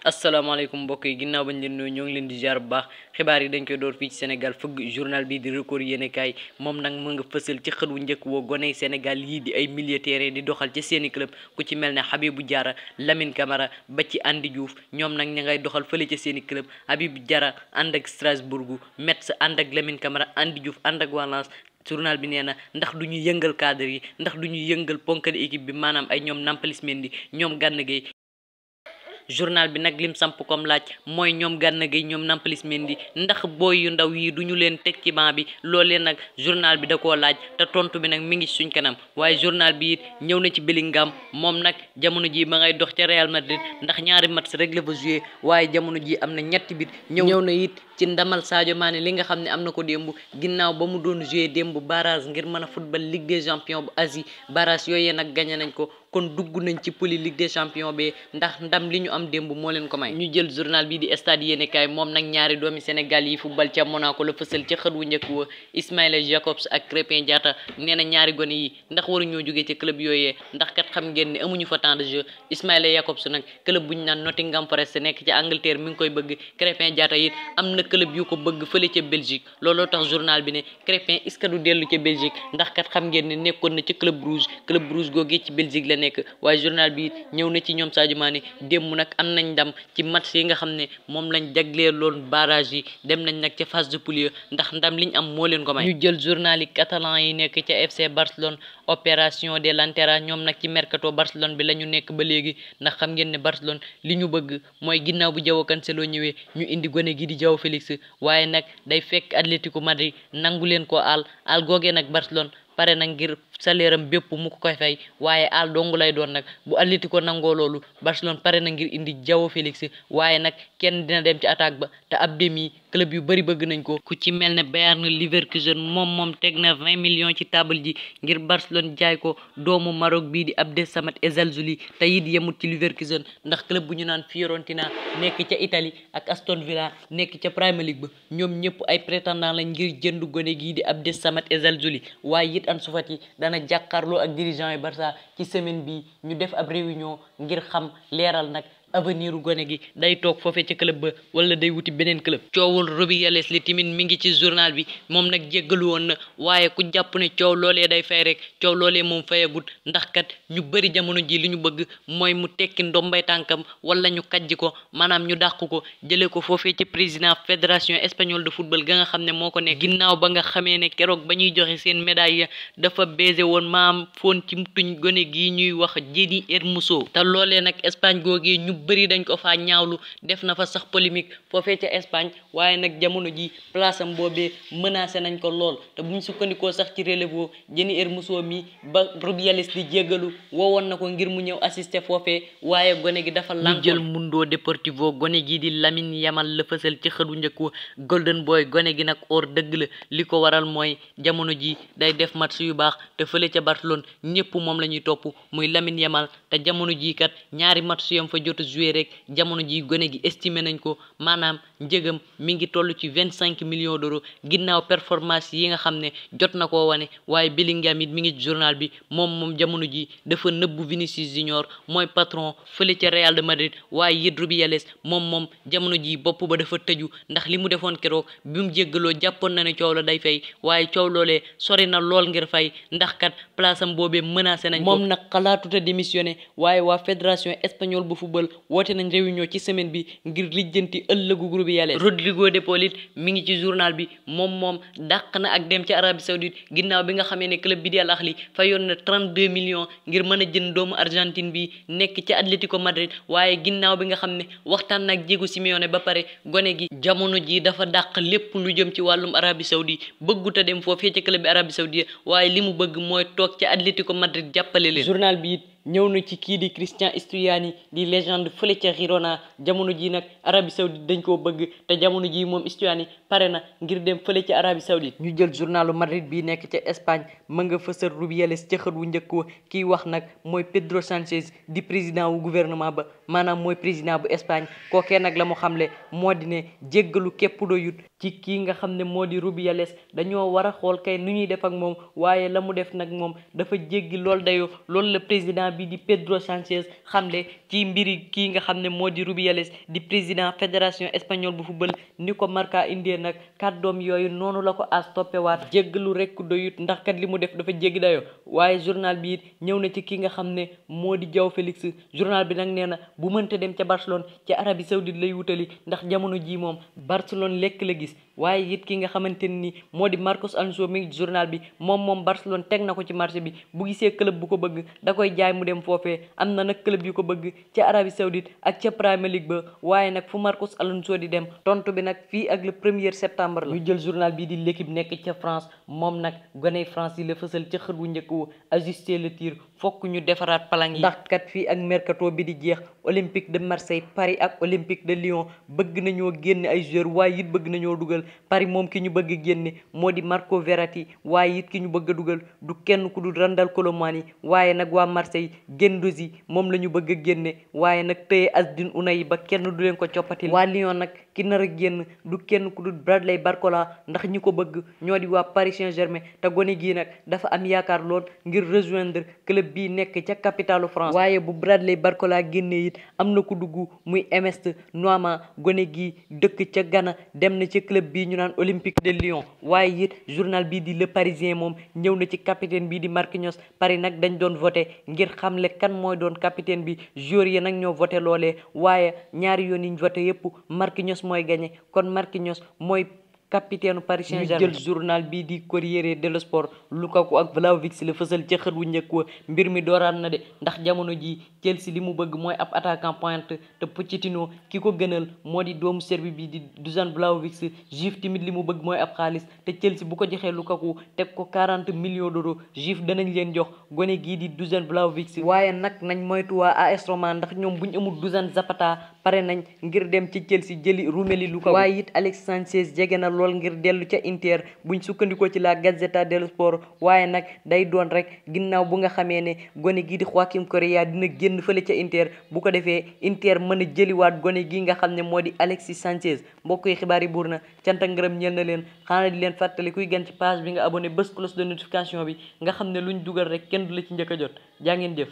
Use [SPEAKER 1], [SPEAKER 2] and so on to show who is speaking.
[SPEAKER 1] asalaamaaleykum mbokk yi ginnaaw bañ leen nuyu ñoo ngi leen di jaar bu baax xibaar yi dañ koy door fii ci Sénégal fëgg journal bi di record yéenekaay moom nag mu nga fësal ci xët wu njëkk woo goney Sénégal yii di ay militaires di doxal ci seeni club ku ci mel ne Habibou Diarra Lamine Camara ba ci Andy Diouf ñoom nag ña ngay doxal fële ca seeni club Habibou Diarra ànd ak Strasbourg Metz ànd ak Lamine Camara Andy Diouf ànd ak Valence. journal bi nee na ndax du ñu yëngal cadre yi ndax du ñu yëngal ponkali équipe bi maanaam ay ñoom Nampalys Mendy ñoom Gana Gueye journal bi nag lim samp comme laaj mooy ñoom Gana Gueye ñoom Nampalys Mendy ndax booy yu ndaw yi duñu leen teg ci banc bi loolee nag journal bi da koo laaj te tontu bi nag mi ngi suñ kanam waaye journal bi it ñëw na ci Bellingham moom nag jamono ji ma ngay dox ca Real Madrid ndax ñaari match rek la fa joué waaye jamono ji am na ñetti bit ñëw na it ci ndamal Sadio Mané li nga xam ne am na ko démb ginnaaw ba mu doon joué démb barrage ngir mën a football Ligue des champions bu Asie barrage yooyee nag gagné nañ ko kon dugg nañ ci poli Ligue des champions bi ndax ndam li ñu am démb moo leen ko may ñu jël journal bi di Stade yéenekaay moom nag ñaari doomi Sénégal yi football ca Monaco la fësal ca xët wu njëkk wa Ismaïla Jacobs ak Krépin Diatta nee na ñaari gone yi ndax waruñoo jógee ci club yooyee ndax kat xam ngeen ne amuñu fa temps de jeu Ismaïla Jacobs nag club bu ñu naan Nottingham Forest nekk ci Angleterre mi ngi koy bëgg Krépin Diatta it am na club yu ko bëgg fële ca Belgique looloo tax journal bi ne Krépin est-ce que du dellu ca Belgique ndax kat xam ngeen ne nekkoon na ci club rouge googee ci Belgique la nekk waaye journal bi ñëw na ci ñoom Sadio Mané démb nag am nañ ndam ci match yi nga xam ne moom lañ jagleel loon barrage yi dem nañ nag ca phase de poule ndax ndam liñ am moo leen ko may ñu jël journal yi catalan yi nekk ca FC Barcelone opération de Lantera ñoom nag ci mercato Barcelone bi la ñu nekk ba léegi ndax xam ngeen ne Barcelone li ñu bëgg mooy ginnaaw bu Joao Cancelo ñëwee ñu indi gone gi di Joao Félix waaye nag day fekk Atlético Madrid nangu leen ko al googee nag Barcelone pare nag ngir salaire am bépp mu ko koy fay waaye al dong lay doon nag bu Atlético nangoo loolu Barcelone pare na ngir indi Joao Félix waaye nag kenn dina dem ci attaque ba te Abdemi club yu bari bëgg nañ ko ku ci mel ne Bayern Leverkusen moom teg na 20 millions ci table ji ngir Barcelone jaay ko doomu Maroc bii di Abdessamad Ezzalzouli te it yemut ci Leverkusen ndax club bu ñu naan Fiorentina nekk ca Italie ak Aston Villa nekk ca Premier League ba ñoom ñëpp ay prétendant la ngir jënd gone gii di Abdessamad Ezzalzouli waaye it Ansu Fati dana jàkkaarloo ak dirigeant yi Barça ci semaine bi ñu def ab réunion ngir xam leeral nag avenir u gone gi day toog foofee ca club ba wala day wuti beneen club coowul Rubiales li tamit mi ngi ci journal bi moom nag jéggalu woon na waaye ku jàpp ne coow loolee day fay rek coow loolee moom fayagut ndax kat ñu bëri jamono ji li ñu bëgg mooy mu tekki ndombay tànkam wala ñu kajji ko maanaam ñu dàq ko jëlee ko foofee ci président fédération espagnole de football ga nga xam ne moo ko nekk ginnaaw ba nga xamee ne keroog ba ñuy joxe seen médaille ya dafa baisé woon maam foon ci tuñ gone gii ñuy wax Dani Hermoso te loolee nag Espagne googee ñu bëri dañ ko faa ñaawlu def na fa sax polémique foofee ca Espagne waaye nag jamono ji place am boobee menacé nañ ko lool te buñ sukkandikoo sax ci relevo Dani Hermoso mi ba Rubiales di jéggalu woowoon na ko ngir mu ñëw assister foofee waaye gone gi dafa lànk jël Mundo Deportivo gone gi di Lamine Yamal la fësal ci xëdu njëkk Golden Boy gone gi nag or dëgg la li ko waral mooy jamono ji day def match yu baax te fële ca Barcelone ñëpp moom la ñuy topp muy Lamine Yamal te jamono ji kat ñaari match yam fa jot joué rek jamono ji gone gi estimé nañ ko maanaam njëgam mi ngi toll ci 25 millions d'euros ginnaaw performance yi nga xam ne jot na koo wane waaye Bellingham it mi ngi journal bi moom jamono ji dafa nëbbu Vinicius Junior mooy patron fële ca Real de Madrid waaye it Rubiales moom jamono ji bopp ba dafa tëju ndax li mu defoon keroog bi mu jéggaloo jàppoon na ne coow la day fay waaye coow loolee sori na lool ngir fay ndax kat place am boobee menacé nañ ko moom nag xalaatuta démissionné waaye waa fédération espagnole bu football woote nañ réunion ci semaine bi ngir lijjanti ëllëgu Rubiales Rodrigo de Paul it mi ngi ci journal bi moom dàq na ak dem ci Arabie Saoudite ginnaaw bi nga xamee ne club bi di Al Ahly fayoon na 32 millions ngir mën a jënd doomu Argentine bi nekk ci Atlético Madrid waaye ginnaaw bi nga xam ne waxtaan nag Diego Simeone ba pare gone gi jamono ji dafa dàq lépp lu jëm ci wàllum Arabie Saoudite bëgguta dem foofee ci club bi Arabie Saoudite waaye li mu bëgg mooy toog ci Atlético Madrid jàppale leen journal bi it ñëw na ci kii di Christian Stuani di légende fële ca Girona jamono ji nag Arabie Saoudite dañ koo bëgg te jamono ji moom Stuani pare na ngir dem fële ca Arabie Saoudite ñu jël journalu Madrid bi nekk ca Espagne mën nga fësal Rubiales ca xët wu njëkk wa kiy wax nag mooy Pedro Sánchez di président wu gouvernement ba maanaam mooy président bu Espagne kookee nag la mu xamle moo di ne jéggalu képp doyut ci kii nga xam ne moo di Rubiales dañoo war a xool kay nu ñuy def ak moom waaye la mu def nag moom dafa jéggi lool dayoo loolu la président bi di Pedro Sanchez xamle ci mbiri kii nga xam ne moo di Rubiales di président fédération espagnole bu football ni ko Marca indee nag kàddoom yooyu noonu la ko as toppewaat jéggalu rekk doyut ndax kat li mu def dafa jéggi dayoo waaye journal bi it ñëw na ci ki nga xam ne moo di João Félix journal bi nag nee na bu mënta dem ca Barcelone ca Arabie Saoudite lay wutali ndax jamono ji moom Barcelone lekk la gis waaye it ki nga xamante ni moo di Marcos Alonso mi ngi journal bi moom Barcelone teg na ko ci marché bi bu gisee club bu ko bëgg da koy jaay mu dem foofee am na nag club yu ko bëgg ca Arabie Saoudite ak ca Premier League ba waaye nag fu Marcos Alonso di dem tontu bi nag fii ak le 1er septembre la. ñu jël journal bii di l'équipe nekk ca France moom nag goney France yi la fësal ca xët wu njëkk wu ajuster le tir fokk ñu defaraat palang yi ndax kat fii ak mercato bi di jeex Olympique de Marseille Paris ak Olympique de Lyon bëgg nañoo génne ay joueurs waaye it bëgg nañoo dugal Paris moom ki ñu bëgg génne moo di Marco Verratti waaye it ki ñu bëgg a dugal du kenn ku dul Randal Colomani waaye nag waa Marseille Guendouzi moom la ñu bëgg a génne waaye nag tëye Azzedine Ounahi ba kenn du leen ko coppatil waa Lyon nag ki nar a génn du kenn ku dul Bradley Barcola ndax ñi ko bëgg ñoo di waa Paris Saint-Germain te gone gii nag dafa am yaakaar lool ngir rejoindre club bii nekk ca capitalu France waaye bu Bradley Barcola génne it am na ku dugg muy Ernest Nuama gone gii dëkk ca Ghana dem na ca club bii ñu naan Olympique de Lyon waaye it journal bii di Le Parisien moom ñëw na ci capitaine bii di Marquinhos Paris nag dañ doon voté ngir xamle kan mooy doon capitaine bi joueurs yi nag ñoo voté loolee waaye ñaari yoon yi ñu voté yépp Marquinhos mooy gagné kon Marquinhos mooy capitaine Paris Saint-Germain jël journal bii di Corriere dello Sport Lukaku ak Vlahovic la fësal ca xët wu njëkk wa mbir mi dooraat na de ndax jamono ji Chelsea li mu bëgg mooy ab attaquant pointe te Pochettino ki ko gënal moo di doomu Serbi bi di Dusan Vlahovic Juve tamit li mu bëgg mooy ab xaalis te Chelsea bu ko joxee Lukaku teg ko 40 millions d'euros Juve danañ leen jox gone gii di Dusan Vlahovic waaye nag nañ moytu waa AS Roma ndax ñoom buñ amul Dusan Zapata pare nañ ngir dem ci Chelsea jëli Romelu Lukaku waaye it Alex Sanchez jege na lool ngir dellu ca Inter buñ sukkandikoo ci la Gazzetta dello Sport waaye nag day doon rek ginnaaw bu nga xamee ne gone gii di Joaquim Correa dina génn fële ca Inter bu ko defee Inter mën a jëliwaat gone gii nga xam ne moo di Alexis Sanchez mbokk yi xibaar yi buur na cant ak ngërëm ñeel na leen xanaa di leen fàttali kuy gan ci page bi nga abonné bés cloche de notification bi nga xam ne luñ dugal rek kenn du la ci njëkk a jot jaa ngeen jëf